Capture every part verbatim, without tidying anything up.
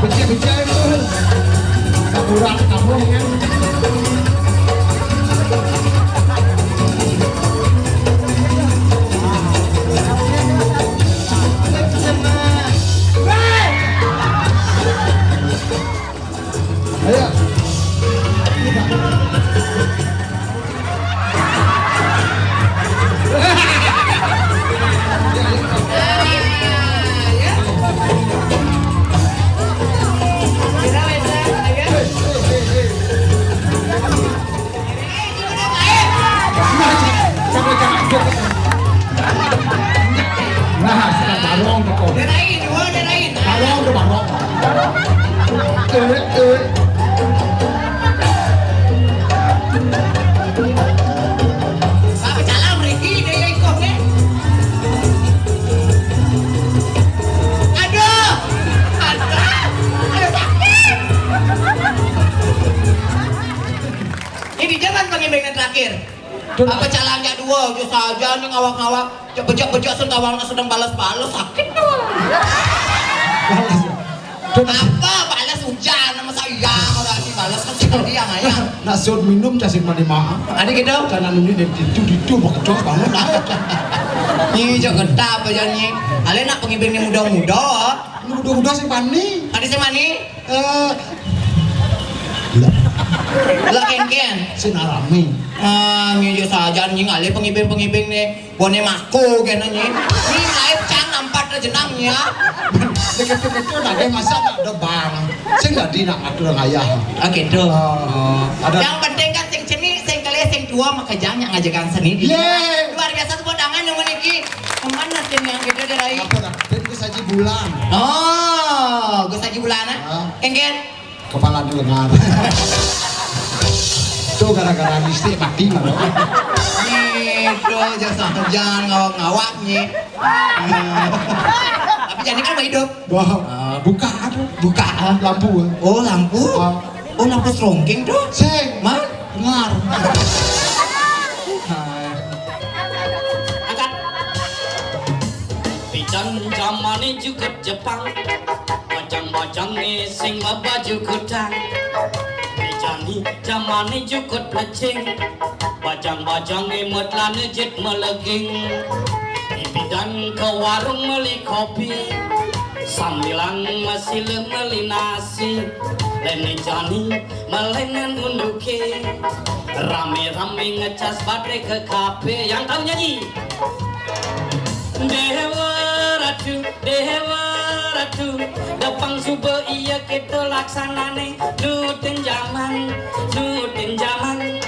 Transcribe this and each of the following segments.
Becik-becik itu. Kurang kamu ya. Ayo. Nah, sekarang barong tuh. Barong tuh, barong. Eh, eh. Apa salah mriki, dia ikut, eh? Aduh. Aduh. Aduh, sakit. Ini zaman pengimbing terakhir. Apa calangnya dua, aja saja nih ngawak-ngawak. Bejak-bejak sentawang sedang balas-balas, sakit tuh. Balas. Apa balas hujan sama saya, orang ini balas kan sih dia ngaya. Nak sud minum casing mani maaf. Ada gitu? Karena nuni dari itu itu bakal banget. Ini aja gentap aja nih. Ale nak pengimbing ini muda-muda. Ini muda-muda sih pani. Ada sih mani? Eh. Lah, kengken. Sing arame. Ah, ngejo saja anjing, alih pengibing-pengibing nih. Bone mako kene nih. Ini lain cang nampat jenangnya. Deket-deket tuh ada masa nak ada bang. Sing dadi nak atur ngayah. Ah, gitu. Oh, ada. Yang penting kan sing ceni, sing kali, sing dua maka jangan ngajakan seni. Yeay. Luar biasa, tepuk tangan yang meniki. Kemana tim yang gitu deh, Rai? Apa dah? Tim Gus Haji Bulan. Oh, Gus Haji Bulan, ah? Ah. Kengken. Kepala dengar. Tuh gara-gara listrik mati malah. Gitu, jangan jangan ngawak-ngawak nih. Eh, tapi jadi kan hidup. Wah, buka apa? Buka, ah. Lampu, ah. Oh, lampu. Ah. Oh, lampu strongking tuh. Sing. Man? Dengar. Angkat. Pidan jamane jukut Jepang, bajang-bajange sing mabaju kutang. Pijani jamane jukut plecing, bajang-bajange metlane jit meleging. Pidan ke warung meli kopi, sambilang masile meli nasi. Lene jani melenan unduke, rame-rame ngecas baterai ke kafe. Yang tahu nyanyi? Dewa Ratu, Dewa Ratu, depang suba iya kita laksanane nutin jaman, nutin jaman.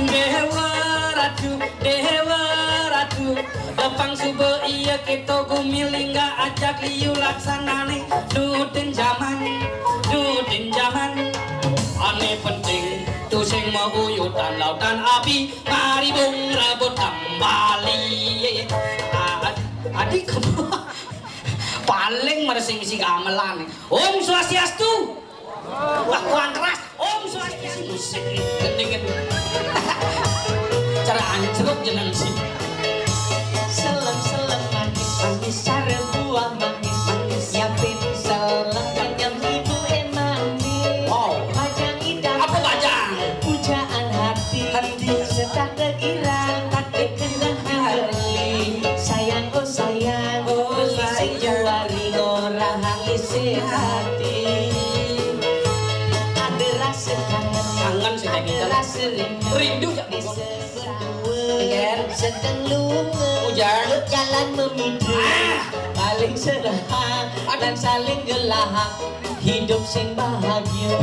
Dewa Ratu, Dewa Ratu, depang suba iya kita gumi lingga ajak liu laksanane nutin jaman, nutin jaman. Ane penting tu sing mau uyutan lautan api. Mari bung rebut kembali. Ad-, adik paling meresing si gamelan. Om Swastiastu. Wah, kurang keras. Om Swastiastu. Musik nih, gending kan. Cara anjlok jeneng sih. Selem-selem manis, manis cara buah manis, manis ya pinsel lengkapnya ibu emani. Wow. Bajang idaman. Apa bajang? Pujaan hati. Hati. Setak tegiran. Setak tegiran. Beli. Sayang, oh sayang. Oh, beli sayang. Sejuari ngorahang isi hati. Ada rasa kangen. Kangen sih, ada kita. Rasa rindu. Rindu ya. Di sesawan. Sedang lunga. Ujang. Jalan memidu. Ah. Paling serah. Aduh. Dan saling gelahak. Hidup sing bahagia.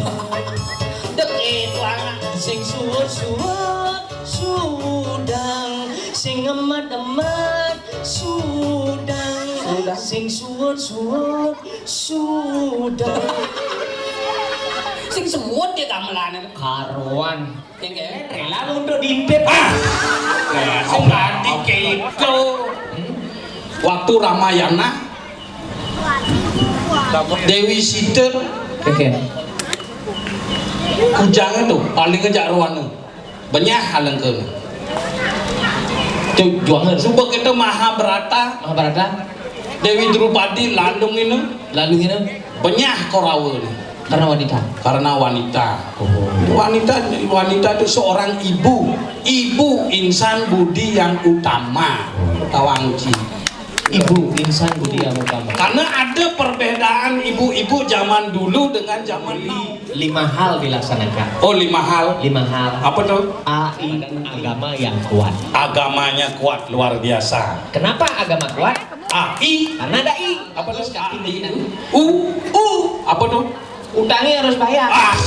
Dek itu anak. Sing suwut-suwut sudang, sing emet-emet sudang. Sudang. Sing suwut-suwut sudang. Sing semut ya gamelane. Karuan. Sing kayak rela untuk diintip. Ah. Sing tadi kéto. Waktu Ramayana, Déwi Sita, oke, kujang itu paling ngejak rowana. Benyah alengkena. Tujuannya. Suba kita Mahabharata, Mahabharata, Déwi Drupadi lalungina, lalungina, benyah Korawa. Karena wanita. Karena wanita. Oh. Wanita, wanita itu seorang ibu. Ibu insan budi yang utama. Tawang uci. Ibu insan budi yang utama. Karena ada perbedaan ibu-ibu zaman dulu dengan zaman now. Lima hal dilaksanakan. Oh, lima hal. Lima hal. Apa tuh? A I U, agama yang kuat. Agamanya kuat, luar biasa. Kenapa agama kuat? A I. Karena ada I. Apa tuh? A I U. U. U. Apa tuh? Utangnya harus bayar. Ah,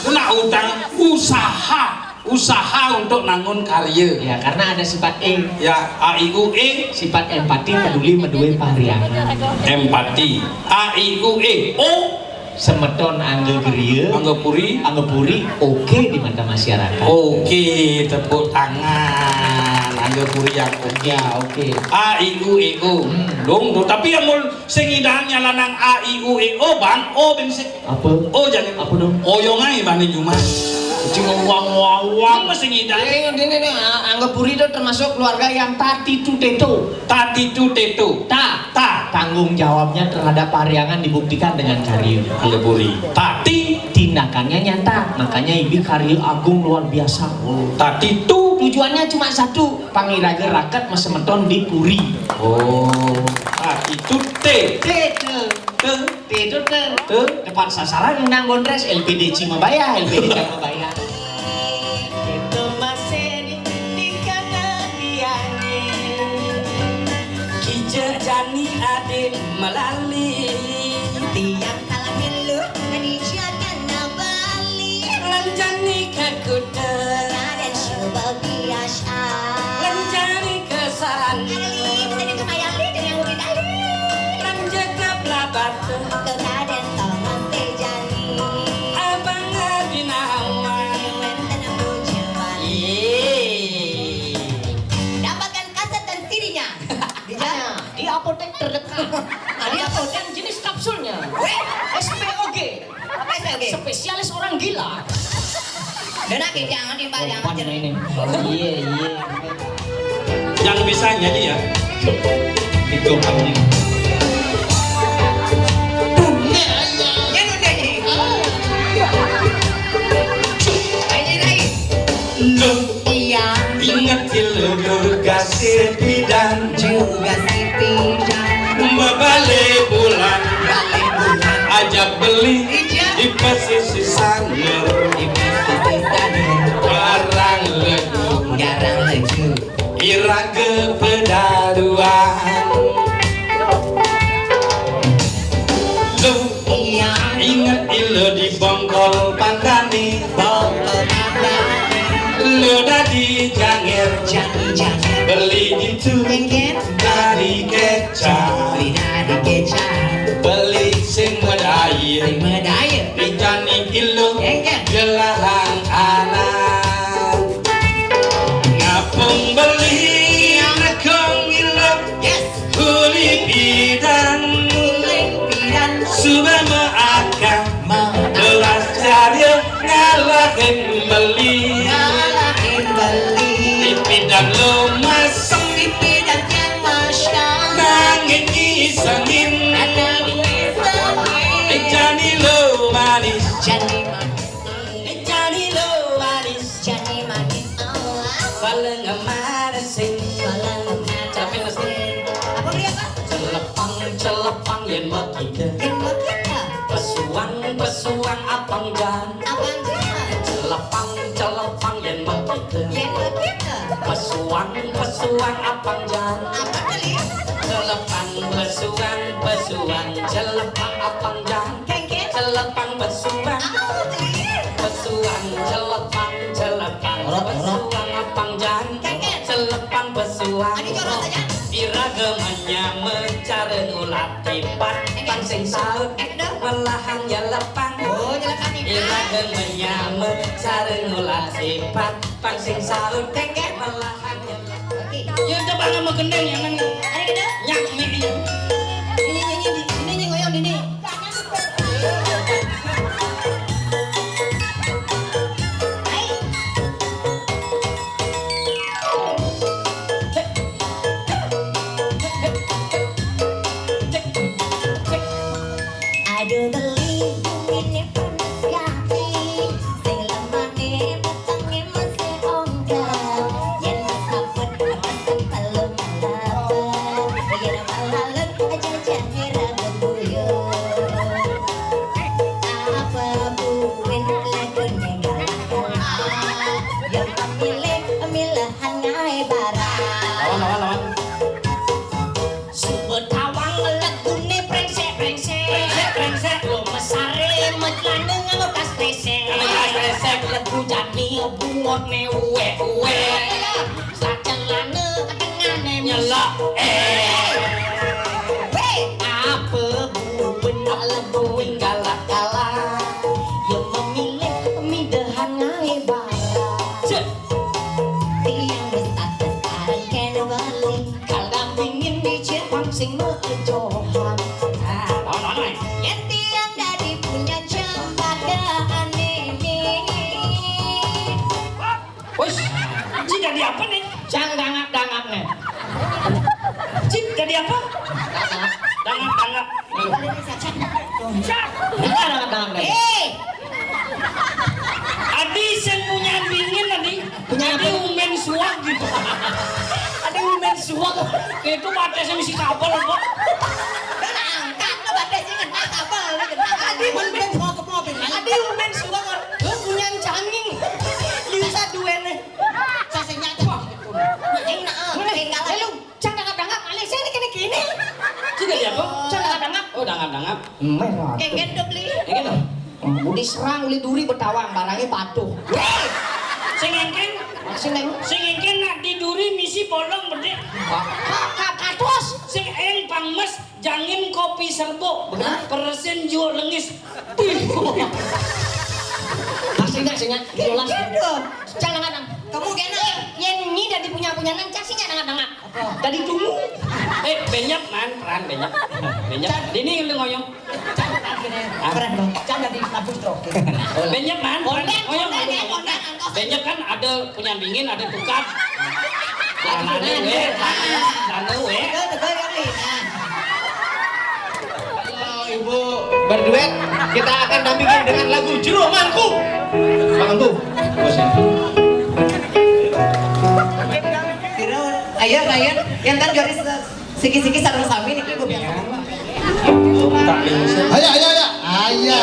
kena utang, usaha, usaha untuk nangun karya. Ya, karena ada sifat E. Ya, A I U E. Sifat empati, peduli, medue, pariangan. Empati. A I U E. O. Semeton angga geria, angga puri, angga puri, oke di mata masyarakat. Oke, tepuk tangan. Angga puri yang oke. Ya, oke. A I U E O. Hmm. Dong, dong. Tapi yang mul sing idahan nyalanang A I U E O, Bang. O, bensik. Apa? O, jangan. Apa dong? Oyong ae bani Jumat. Cing wang wang wang. Ini masih ngidang. Ini, ini, ini, a-, angga puri itu termasuk keluarga yang tatitu teto. Tatitu teto. Ta. Ta. Tanggung jawabnya terhadap pariangan dibuktikan dengan karya. Angga puri. Tati. Tindakannya nyata, makanya ibi karya agung luar biasa. Oh, tatitu. Tujuannya cuma satu, pangiraga raket masemeton di puri. Oh, tatitu te. Te, te. Te. Te, te, te. Te. Tepat sasaran nang gondres, L P D C mabaya, L P D C mabaya. Kita masih di, di kanan dia ni. Kijak jani adin melali. Tiang kalah milu, ngedijakan nabali. Lanjani ke kuda. Kadan cuba biasa. Lanjani ke sarani. Kali, bisa ditu mayang li, dengan udah kali. Lanja ke Blabatu. Ke kadan tolong sejani. Abang Adinawan. Wenten bujawani. Yeay. Dapatkan kaset dan C D-nya. Di mana? Di apotek terdekat. Ada apotek jenis kapsulnya. Weh. S P O G. Apa S P O G? Spesialis orang gila. Udah nak, jangan timpal, jangan. Umpan ini. Iya, iya. Yang bisa nyanyi ya. Itu kami. Jangan udah nyanyi. Ayo, Rai. Duh. Iya. Inget ilu juga si Pidan. Juga si Pidan. Mabale bulan. Bale bulan. Ajak beli. Ija. Di pesisir sana. Di pesisir sana. Garang legu. Garang legu. Iraga pedaduan. Duh. Iya. Inget ilu di Bongkol Pandani. Bongkol Pandani. Lu dadi janger. Jani janger. Beli ditu. Jengger. Dadi kecap. Beli dadi kecap. Beli sing medaya. Sing medaya. Dijani ilu. Jengger. Jelalang anak. Ngapung beli. Iya. Nekong ilu. Yes. Uli Pidan. Uli Pidan. Suba maaka. Maaka. Belas carya ngalahin beli. Ngalahin beli. Di Pidan lo masem. Di Pidan yang masya. Nanging isengin. Nanging isengin. Jani lo manis. Jani manis. Jani lo manis. Jani manis. Bala ngemar sing. Bala ngemar. Capek mesti. Apa beli apa? Celepang, celepang yen makita. Yen makita. Pesuang, pesuang apang jan. Apang jan. Celepang, celepang yen makita. Yen makita. Pesuang, pesuang apang jan. Apa kali? Celepang, pesuang, pesuang, celepang apang jan. Kengkeng. Celepang pesuang. Apa kali? Pesuang, celepang, celepang. Orot, orot. Pesuang apang jan. Kengkeng. Celepang pesuang. Adi jorot aja. Iraga manyama cara ngulat tipat. Kengkeng. Pang sing saut. Eh, dah. Melahang nyelepang. Oh, nyelepang tipat. Iraga manyama cara ngulat tipat. Pang sing saut. Kengkeng. Melahang Gendeng yang nang. Ada gitu? Nyak, mek, nyak. Ini, ini, ini, ini, ini, ngoyong, ini. Hai. Aduh, beli bumine panas gati, sing lemane petenge mesti ongkang. Yen sabet sebelum lapar, yen malalun jajane ra beguyu. Apa buin lagune galak-galak, yen pemilih pemilihan ngae barang. Lawan, lawan, lawan. Subetawang legune brengsek, brengsek. Brengsek, brengsek. Lo mesare metlane nganggo tas kresek. Nganggo tas kresek. Legu jani bungotne uwek-uwek. Sacelane ketengane nyelok. Eh. Weh, apa buin legu galak-galak? Ya memilih pemilihan ngae barang. Cek. Tiang wis ates kareng kene bali. Kal dampingin di Jepang sing mejohan. Nah, lawan, lawan, lawan. Yen tiang dadi punya cempaka aneh. Wes, Ci dadi apa nih? Cang dangak-dangak nih. Ci dadi apa? Dangak-dangak. Cak. Dangak-dangak nih. Eh, Adi sing punya dingin tadi. Punya apa? Adi umben suwak gitu. Adi umben suwak. Itu batesnya mesti kabel apa? Kan angkat lo batesnya kena kabel lo kena. Adi umben suwak ke mobil. Adi umben suwak. Lo punya canging. Bisa duene. Saya senyap aja gitu. Enak, ah. Boleh. Tinggal aja lu. Cang dangak-dangak, alih sini kene kene. Ci dadi apa? Cang dangak-dangak. Oh, dangak-dangak. Meh, waduh. Kengen dong, Li. Ini loh. Budi serang, uli duri betawang, barangnya patuh. Weh! Sing engken, sing engken nak diduri misi bolong bedik. Kak, kak, kados. Sing eng pang mes, jangin kopi serbuk. Bener. Peresin juuk lengis. Sing eng, sing eng. Jelas. Gitu. Cang dangak-dangak. Kamu kena. Eh, yen nyi dadi punya-punya nang, cak sing dangak-dangak. Tadi tunggu. Eh, benyep man, peran benyep. Benyep. Dini lu ngoyong. Cang, cang gini, keren dong. Cang jadi lampu stroke. Benyep man, peran ngoyong. Benyep kan ada punya dingin, ada tukar. Nah, nanti we, nanti we. Betul, betul ya, Li. Nah. Ibu. Berduet, kita akan dampingin dengan lagu Jero Mangku. Mangku. Ayo, Ryan, yang kan garis siki-siki sareng sami niki, Bu. Ayo, ayo, ayo. Ayo.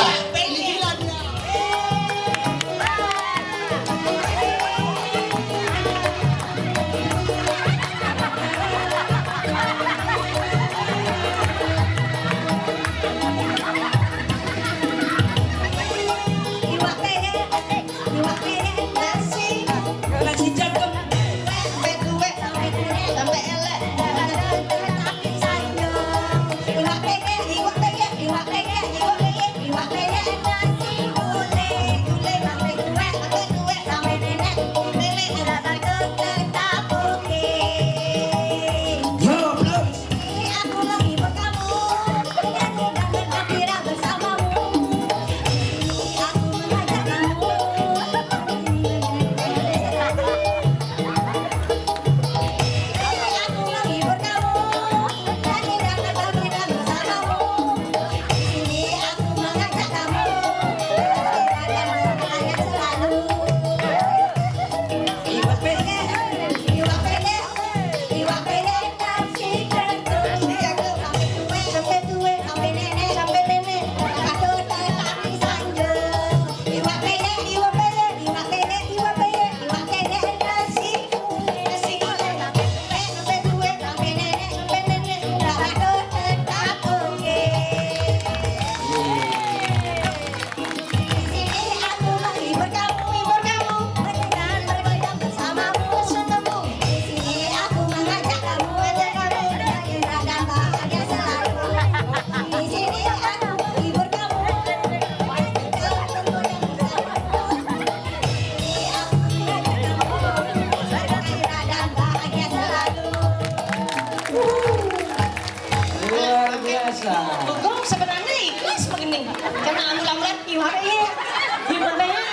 Gimana ya?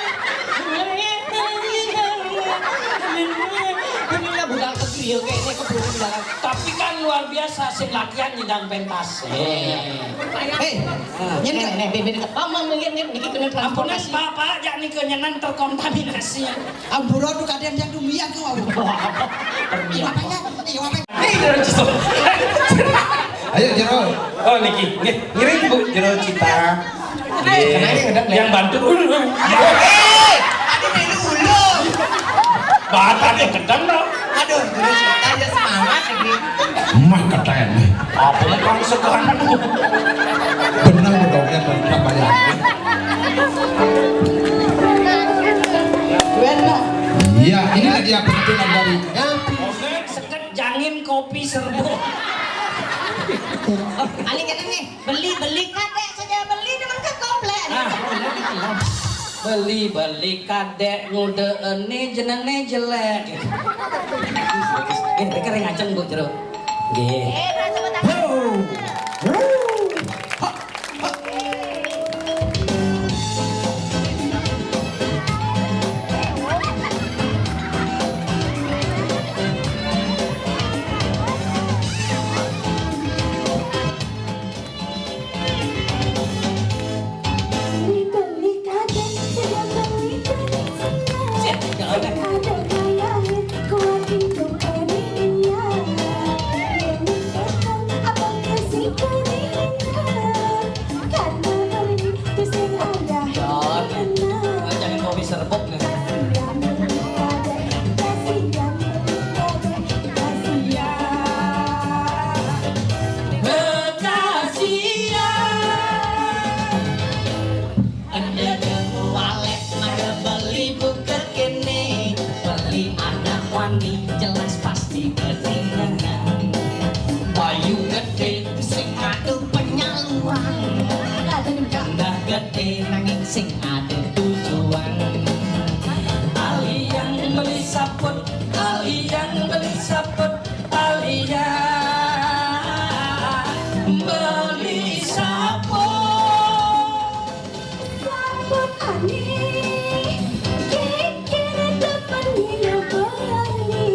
Ini budal kecil kayak ini keburu budal. Tapi kan luar biasa sing latihan nyidang pentas. Eh. Hei, nyen nih, nih, nih, nih, ngomong, ngomong, ngomong, ngomong, ngomong, ngomong. Ampunan, Bapak, jak nih kenyenan terkontaminasi. Ampura tuh kadang yang dumian tuh, aku. Permian. Makanya, iya, apa? Hei, Jero Cita. Ayo, Jero. Oh, niki. Nggih, ngiring, Bu, Jero Cita. Nggih. Kenalin, udah, Yang bantu. Hei, tadi melu ulung. Bahasannya gedang, dong. Aduh, Jero Cita aja semangat, nih. Mah keten. Apa mau kamu segan? Benar, dong, ya, Bang, Bang, ya. Iya, inilah dia penampilan dari L P. Seket jangin kopi serbuk. Paling keren nih, beli-beli kadek saja beli dengan ke komplek. Ah, beli-beli kadek ngude ini jenenge jelek. Nggih, kering ajeng, Bu, Jero. Nggih. Ho! Ho! Beli-beli kadek, saya beli dari Cina. Ada kaya, kuat hidup dunia. Ini petang, abang kasih kuningan. Karena beli, terus yang ada. Jangan kopi serbuk nih. Kasihan, beli kadek, kasihan, beli kadek, kasihan. Bekasihan. Ende walek mada beli buka kene. Beli anak wani jelas pasti ketinggalan. Bayu gede sing adu penyaluran. Ganda gede nanging sing adu tujuan. Ali yang beli saput, ali yang beli saput, ali yang beli saput. Saput ane, kekere depan nina bani.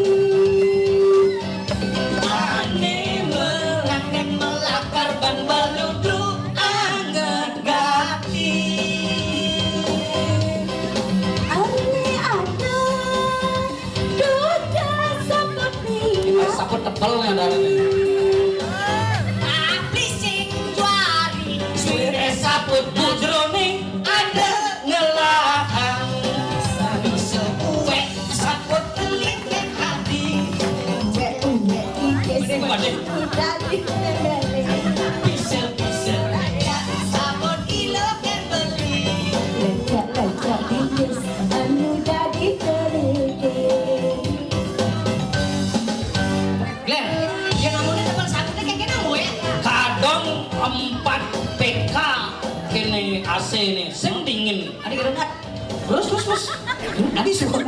Ane melangkeng melakar ban baludu anget gati. Ane ada Duda saput nih. Saput tebel nih ada nih. Tapi sing juari, suwire saput bujroning ada ngelahang. Sami sepuwe saput kelingking ati. Uwek-uwek iki. Mending mending. Udah di Pisel-pisel raja, sabon ilo kembali. Lecak-lecak bibis, anu dadi kerikil. Glenn, ya namanya teman satu nih kayak gini, Bu, ya? Kadang empat P K kene A C nih, sing dingin. Ada kira Terus, terus, terus. Adi suwun.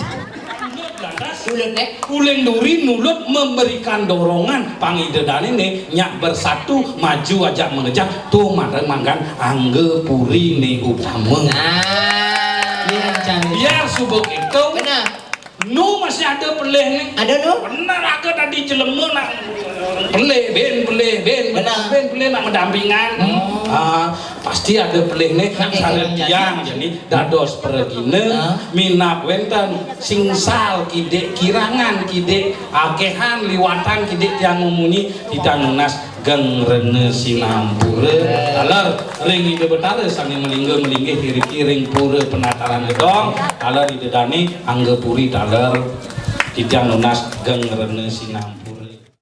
Lantas, Ulun, eh. Ulun Duri nulut memberikan dorongan pangidedane ne nyak bersatu maju ajak mengejar tuh marang manggan angga puri ne utama. Nah. Iya, Cang. Biar subuh itu. Benar. Nu masih ada pelih ne. Ada, nu? Benar, ada tadi jelema nak pelih, ben pelih, ben, benar, ben pelih nak mendampingan. Hmm. Ah, pasti ada pelih ne nak, oke, sare tiang, jadi dados pregina, ah, minab wenten singsal kidik, kirangan kidik, akehan liwatan kidik tiang memunyi, titang nunas geng rena sinampura. Taler ring Ida Betara sane melingga melinggih iriki ring pura penataran gedong, taler Ida Dane angga puri taler titang nunas geng rena sinampura.